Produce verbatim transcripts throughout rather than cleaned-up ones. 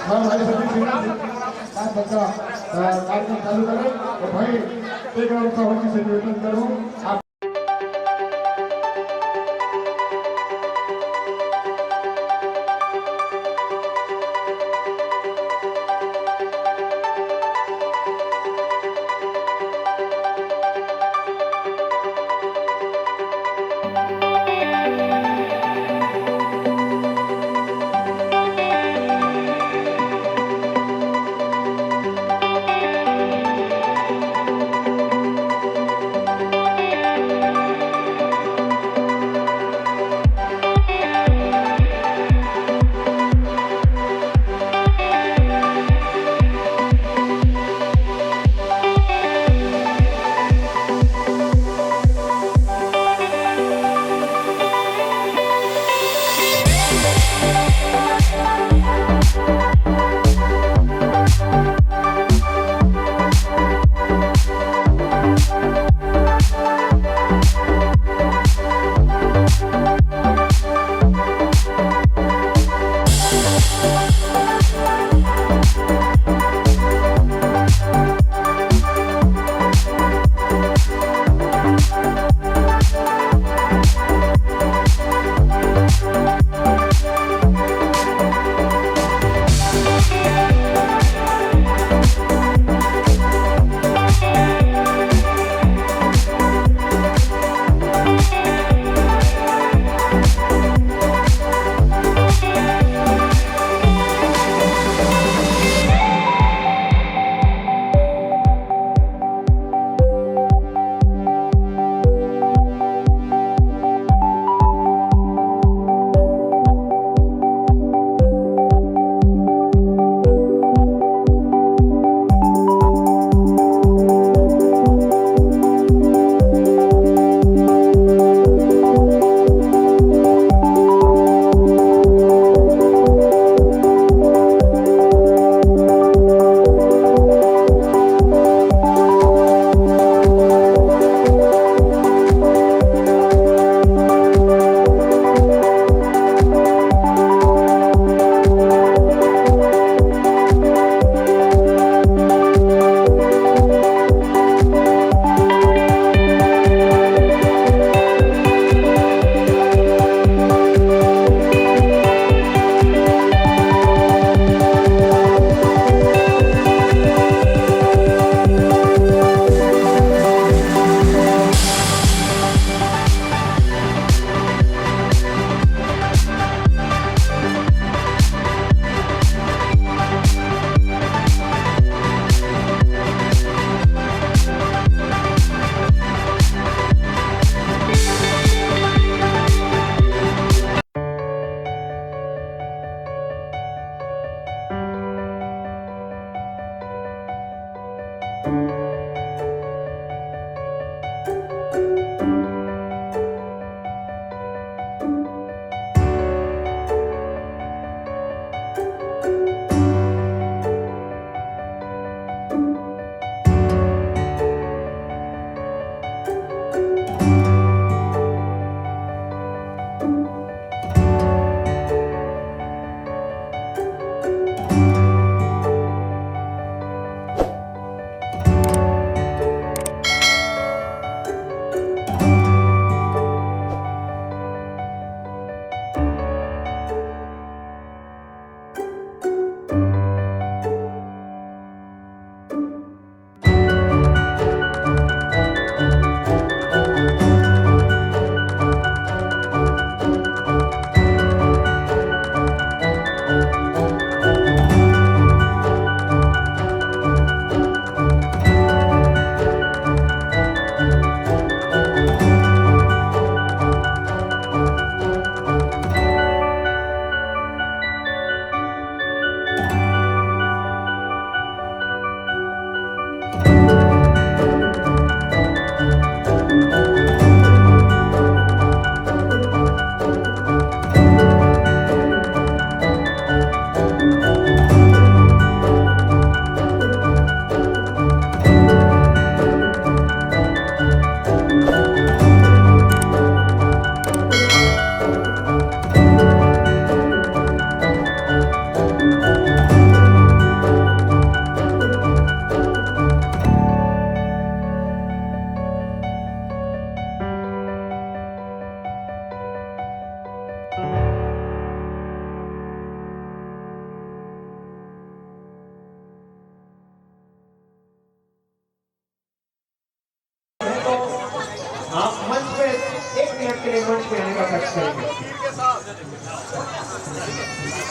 हाँ भाई, सतीश सिन्हा, साथ बच्चा, अ, कार्यक्रम चालू करें। तो भाई, एक बार उनका होने से निवेदन करूँ, आप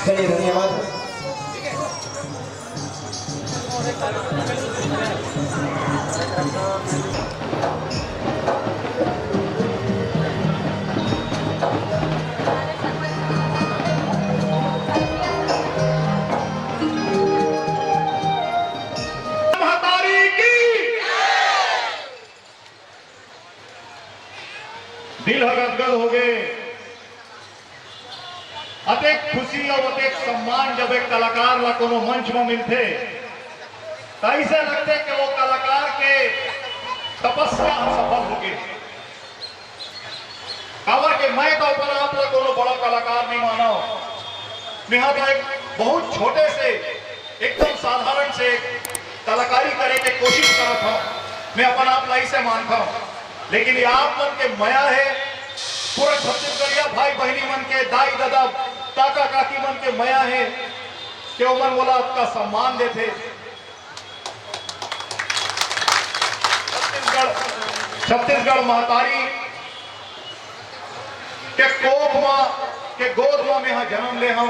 चलिए, धन्यवाद। महतारी की। दिल ह गदगद हो गए। अतेक खुशी अउ अतेक सम्मान जब एक कलाकार ला कोनो मंच म मिलथे, त अइसे लगथे कि वो कलाकार के तपस्या ह सफल हो गे। काबर के मैं तो अपन आप ला कोनो बड़ा कलाकार नहीं मानव। मेहा तो एक बहुत छोटे से, एकदम साधारण से कलाकारी करे के कोशिश करत हव। मैं अपन आप ला अइसे मानत हव, लेकिन ये आप मन के मया हे, पूरा छत्तीसगढ़िया भाई बहिनी मन के, दाई ददा, काका काकी मन के मया हे कि ओमन मोला अतका सम्मान देथे। छत्तीसगढ़, छत्तीसगढ़ महतारी के कोख म, के गोद म मेहा जन्म ले हव।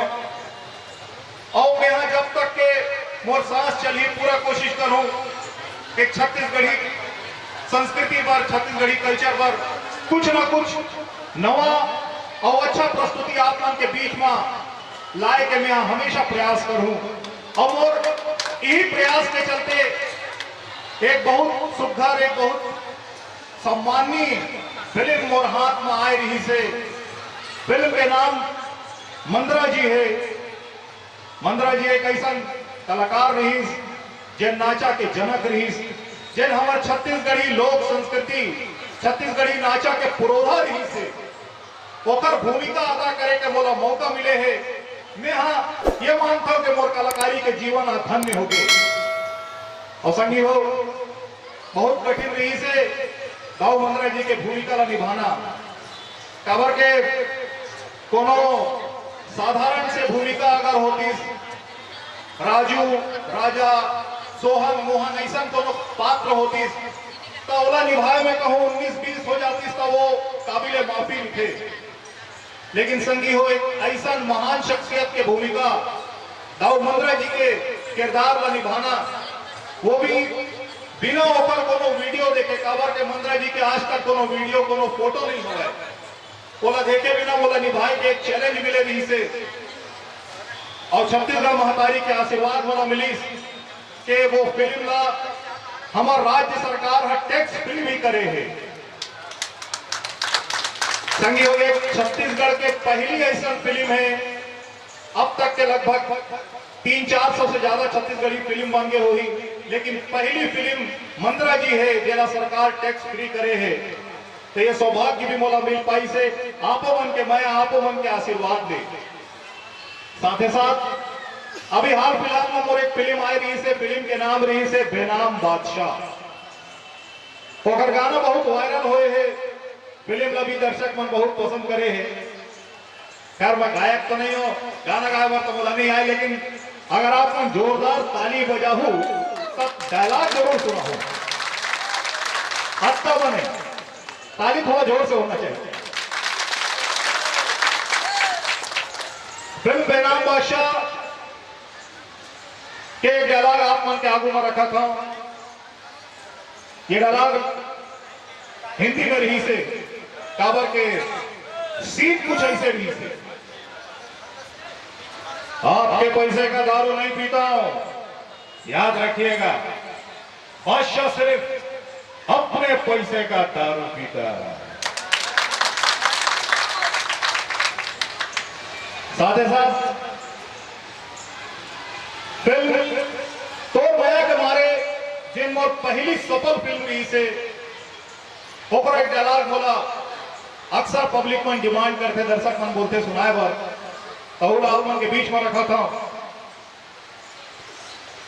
अउ मेहा जब तक के मोर सांस चलही, पूरा कोशिश करहूं कि छत्तीसगढ़ी संस्कृति बर, छत्तीसगढ़ी culture बर कुछ ना कुछ नवा अउ अच्छा प्रस्तुति आप मन के बीच म लाए के मेहा हमेशा प्रयास करहूं। अउ मोर इही प्रयास के चलते एक बहुत सुघर, एक बहुत सम्माननीय फिल्म मोर हाथ म आए रहिस हे। फिल्म के नाम मंदरा जी हे। मंदरा जी एक अइसन कलाकार रहिस, जेन नाचा के जनक रहिस, जेन हमर छत्तीसगढ़ी लोक संस्कृति, छत्तीसगढ़ी नाचा के पुरोधा रहिस हे। ओकर भूमिका अदा करे के मोला मौका मिले हे। मेहा ये मानथव कि मोर कलाकारी के जीवन ह धन्य हो गे। अउ संगी हो, बहुत कठिन रहिस हे दाऊ मंदरा जी के भूमिका ला निभाना। काबर के कोनो साधारण से भूमिका अगर होतिस, राजू, राजा, सोहन, मोहन, अइसन कोनो पात्र होतिस, त ओला निभाए में कहूं उन्नीस बीस हो जातिस, त वो काबिले माफी रहिथे। लेकिन संगी हो, एक अइसन महान शख्सियत के भूमिका, दाऊ मंदरा जी के किरदार ला निभाना, वो भी बिना ओकर कोनो video देखे, काबर के मंदरा जी के आज तक कोनो video, कोनो photo नहीं होवय। ओला देखे बिना ओला निभाए के एक challenge मिले रहिस हे। अउ छत्तीसगढ़ महतारी के आशीर्वाद मोला मिलिस के वो फिल्म ला हमर राज्य सरकार ह tax free भी करे हे। संगी हो, ये छत्तीसगढ़ के पहली अइसन फिल्म हे, अब तक के लगभग तीन चार सौ से ज्यादा छत्तीसगढ़ी फिल्म बन गे होही, लेकिन पहली फिल्म मंदरा जी हे, जेला सरकार tax free करे हे। तो ये सौभाग्य भी मोला मिल पाइस हे, आपो मन के मया, आपो मन के आशीर्वाद ले। साथे साथ अभी हाल फिलहाल में मोर एक फिल्म आए रहिस हे, फिल्म के नाम रहिस हे बेनाम बादशाह। ओकर गाना बहुत viral होए हे, फिल्म ला भी दर्शक मन बहुत पसंद करे हे। खैर, मैं गायक तो नहीं हूँ, गाना गाए बर तो मोला नहीं आए, लेकिन अगर आप मन जोरदार ताली बजाहू, तब dialogue जरूर सुनाहू। अच्छा बने, ताली थोड़ा जोर से होना चाहिए। फिल्म बेनाम बादशाह के dialogue आप मन के आगू में रखत हूँ। ये dialogue हिंदी में रहिस हे, काबर के scene कुछ अइसे रहिस हे। आपके पैसे का दारू नहीं पीता हूँ, याद रखिएगा, बादशाह सिर्फ अपने पैसे का दारू पीता है। साथ ही साथ फिल्म तोर मया के मारे, जेन मोर पहली सफल फिल्म रहिस हे, ओकर एक dialogue मोला अक्सर public मन demand करथे, दर्शक मन बोलथे सुनाए बर, त ओला आप मन के बीच में रखत हूँ।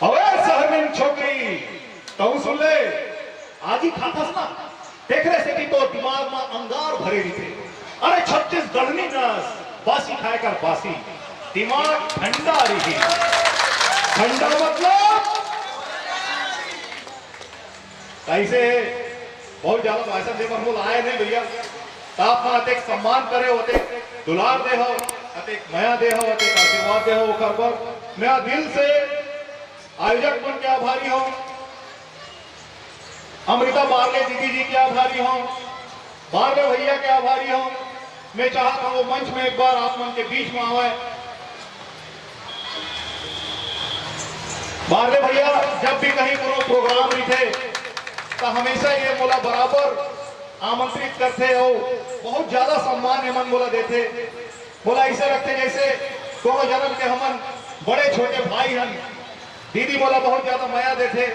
अबे शहरनीन छोकरी, तहूं सुन ले, आगी खाथस ना, तेखरे सेती तो दिमाग म अंगार भरे रहिथे। अरे छत्तीसगढ़नी नस, बासी खाए कर बासी, दिमाग ठंडा रही। ठंडा मतलब कैसे? बहुत ज्यादा भाषण दे बर मोला आए नहीं भैया। त आप मन अतेक सम्मान करे हो, अतेक दुलार दे हो, अतेक मया दे हो, अतेक आशीर्वाद दे हो, ओकर बर मैं दिल से आयोजक मन के आभारी हूँ, अमृता बारले दीदी जी के आभारी हूँ, बारले भैया के आभारी हूँ। मैं चाहत हूँ वो मंच में एक बार आप मन के बीच में आवे। बारले भैया जब भी कहीं कोनो प्रोग्राम रहिथे त हमेशा ये मोला बराबर आमंत्रित करथे अउ बहुत ज्यादा सम्मान एमन मोला देथे। मोला ऐसे लगथे जैसे कोनो जन्म के हमन बड़े छोटे भाई हन। दीदी मोला बहुत ज्यादा मया देथे,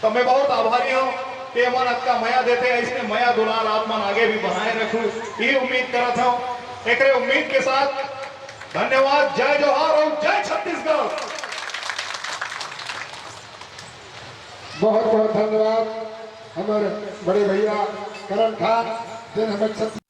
तो मैं बहुत आभारी हूँ कि एमन अतका मया देथे। ऐसने मया दुलार आप मन आगे भी बनाए रखू, ये उम्मीद करत हूँ। एकरे उम्मीद के साथ धन्यवाद, जय जोहार और जय छत्तीसगढ़। बहुत बहुत धन्यवाद हमर बड़े भैया करण खान, जिन हमें छत्तीस